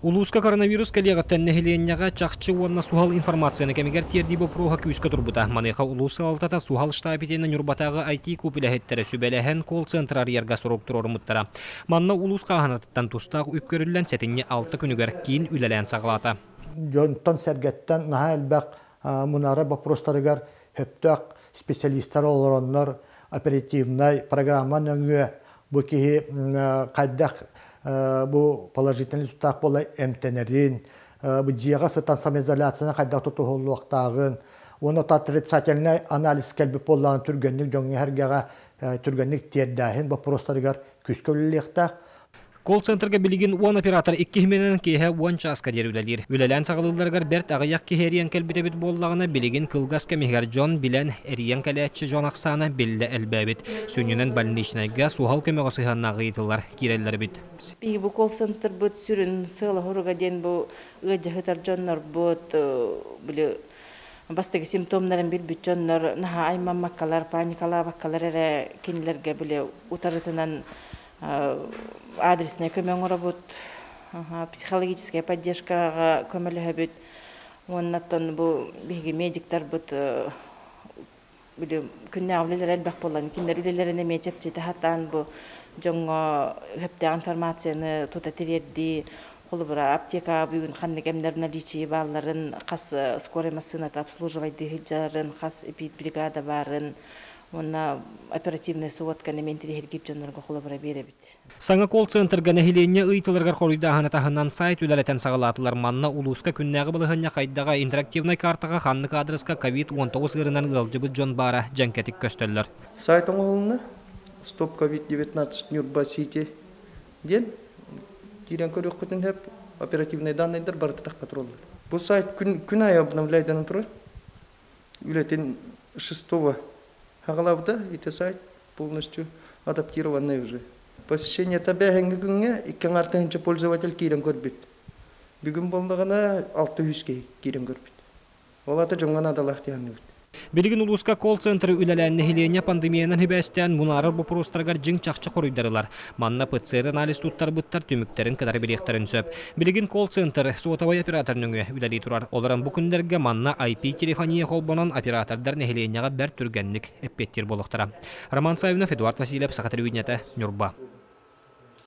Улууска коронавирус кэлиэҕиттэн нэһилиэнньэҕэ чахчы уонна суһал информацияны кэмигэр тиэрдии боппуруоһа күүскэ турбута. Маныаха улуус салалтата суһал штаб итиэннэ Ньурбатааҕы IT-куб үлэһиттэрэ сүбэлэһэн колл-центр арыйарга сорук туруоруммуттара. Манна улуус хааһынатыттан тустаах үп көрүллэн сэтинньи 6 күнүгэр киин үлэлээн саҕалаата. Дьонтон-сэргэттэн наһаа элбэх мунара боппуруостарыгар сөптөөх специалистар олороннор оперативнай программа нөҥүө бу киһи хайдах бу положительный результат буола эмтэнэрин, бу дьиэҕэ сытан самоизоляцияны хайдах тутуһуллуохтааҕын, уонна отрицательный анализ кэлбит буоллаҕына түргэнник дьоҥҥо эһэргэҕэ түргэнник тиэрдээһин боппуруостарыгар күүскэ үлэлиэхтээх. Колл-центрга билигин 10 оператор икки иһимэнэн киэһэ 10 чааска диэри үлэлиир. Үлэлээн саҕалыылларыгар бэрт аҕыйах киһи эрийэн кэлбит эбит буоллаҕына, билигин кылгас кэм иһигэр дьон билэн, эрийэн кэлээччи дьон ахсаана биллэ элбээбит. Сүнньүнэн больничнайга суһал көмөҕө сыһыаннаах ыйытыылар киирэллэр эбит. Биһиги бу колл-центрбыт сүрүн сыала-соруга диэн бу ыалдьыһытар дьоннорбут, били бастакы симптомнарын билбит дьоннор наһаа аймаммаккалар, паникалаабаккалар эрэ кинилэргэ били утарытынан адреснай көмө оҥоробут, психологическая поддержкаҕа көмөлөһөбүт. Уоннаттан бу биһиги медиктарбыт били күннээҕи үлэлэрэ элбэх буолан, кинилэр үлэлэрин эмиэ чэпчэтэ сатаан бу дьоҥҥо сөптөөх информацияны тута тириэрдии, холобура аптека бүгүн ханнык эмнэр наличие баалларын, хас скорай массыыната обслуживайдыы сылдьарын, хас эпидбригада баарын, уонна оперативнай сводканы мен тириһиргиир дьоннорго холобура биэрэбит. Саҥа колл-центрга нэһилиэнньэ ыйытыларыгар хоруйдааһыны таһынан сайт үлэлэтэн саҕалаатылар. Манна улууска күннээҕи балаһыанньа хайдаҕа, интерактивнай картаҕа ханнык аадырыска ковид-19 ыарыынан ыалдьыбыт дьон баара дьэҥкэтик көстөллөр. Сайт оҥоһулунна. Стоп COVID-19 Ньурба Сити диэн киирэн көрүөххүтүн сөп. Оперативнай данныйдар барыта тахха тураллар. Бу сайт күн, күн аайы обновляйданан турар. Үлэтин шестого хаҕалаабыта ити сайт полностью адаптированный уже. Посещение бэһэҥҥи күҥҥэ икки аҥаар тыһыынча пользователь киирэн көрбүт. Бүгүн буоллаҕына 600 киһи киирэн көрбүт. Ол аата дьоҥҥо наадалаах диһанныбыт. Билигин улууска колл-центры үлэлээн нэһилиэнньэ пандемиянан сибээстээн мунаарар боппуруостарыгар дьиҥ-чахчы хоруйдарылар. Манна ПЦР-анализ туттарбыттар түмүктэрин кытары билиэхтэрин сөп. Билигин колл-центр суотабай оператор нөҥүө үлэлии турар. Олорон бу күннэргэ манна IP-телефония холбонон оператордар нэһилиэнньэҕэ бэрт түргэнник эппиэттиир буолуохтара. Роман Савинов, Эдуард Васильев, Саха телевидениета, Ньурба.